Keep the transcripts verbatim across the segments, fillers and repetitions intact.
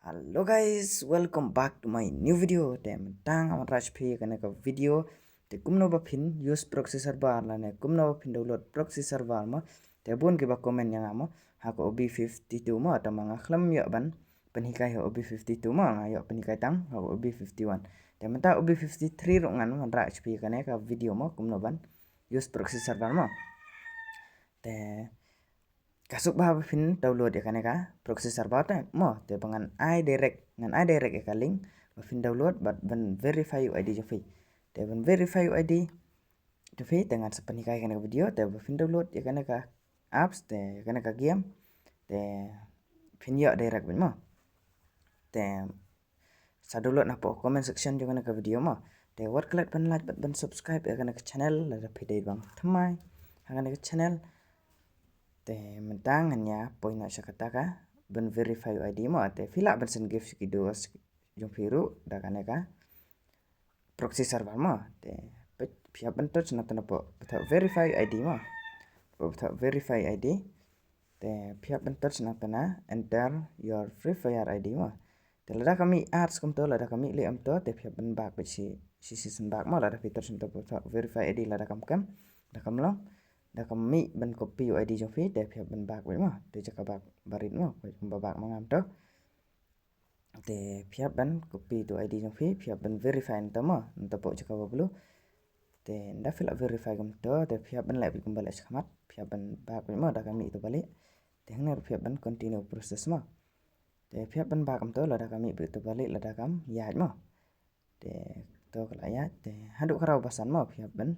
Hello guys, welcome back to my new video. Te mynta nga wanrah sha phi kane ka video te kumno ba phin use proxy server lane kumno ba phin download proxy server mo. Te bun kiba comment ïa nga mo ha ka O B fifty-two mo, te ma nga khlem ïoh ban pynhikai ha O B fifty-two mo, nga ïoh pynhikai tang ha ka O B fifty-one. Te mynta O B fifty-three ruh ngan wanrah sha phi kane ka video mo kumno ban use proxy server mo. Te ka suk ba phin download ïa kane ka proxy server te mo, te ba ngan ai direct, ngan ai direct ïa ka link ba phin download bad ban verify u I D jong phi. Te ban verify u I D jong phi te ngan sa pynhikai kane ka video, te ba phin download ïa kane ka apps te kane ka game te phin ïoh direct bad mo. Te sa download na po comment section jong kane ka video mo. Te wat klet ban like bad ban subscribe ïa kane ka channel lada phi dei ba thymmai ha kane ka channel. Te mynta ngan ïa poi noh sha kata ka ban verify u I D mo. Te phi lah ban send gift sha ki dost jong phi ruh da kane ka proxy server mo. Te phi hap ban touch na tana po ba thoh verify I D mo. Po ba thoh verify I D. Te phi hap ban touch na tana enter your Free Fire I D mo. Te lada ka mih ads kumto, lada ka mih leh kumto, te phi hap ban back bad shi, shi shisien back mo, lada phi touch na tana po ba thoh verify I D lada kam kem, lada kam long, lada ka mih ban copy u I D jong phi, te phi hap ban back bad mo. Te jaka back barit mo, kumba back ma nga kumto. Te phi hap ban copy tu I D jong phi, phi hap ban verify nangta mo, nangta po jaka ba blue. Te nda phi lah verify kumto, te phi hap ban leh bad kumba leh shakhmat, phi hap ban back bad mo, da ka mih tu ba leh. Te hangne phi hap ban continue process mo. Te phi hap ban back kumto, lada ka mih bad tu ba leh, lada kam ïaid mo. Te to ka la ïaid, te haduh ka raw ba san mo, phi hap ban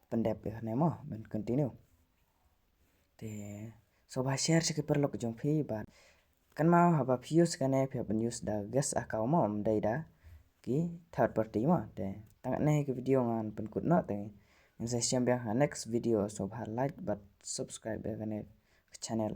pyndep ïa kane mo, ban continue. Te sngewbha share sha ki paralok jong phi bad kynmaw haba phi use kane phi hap ban use da Guest Account mo, ym dei da ki third party mo. Te tang katne ki video ngan pynkut noh, te ngin sa ïashem biang ha next video, sngewbha like bad subscribe ïa kane ka channel.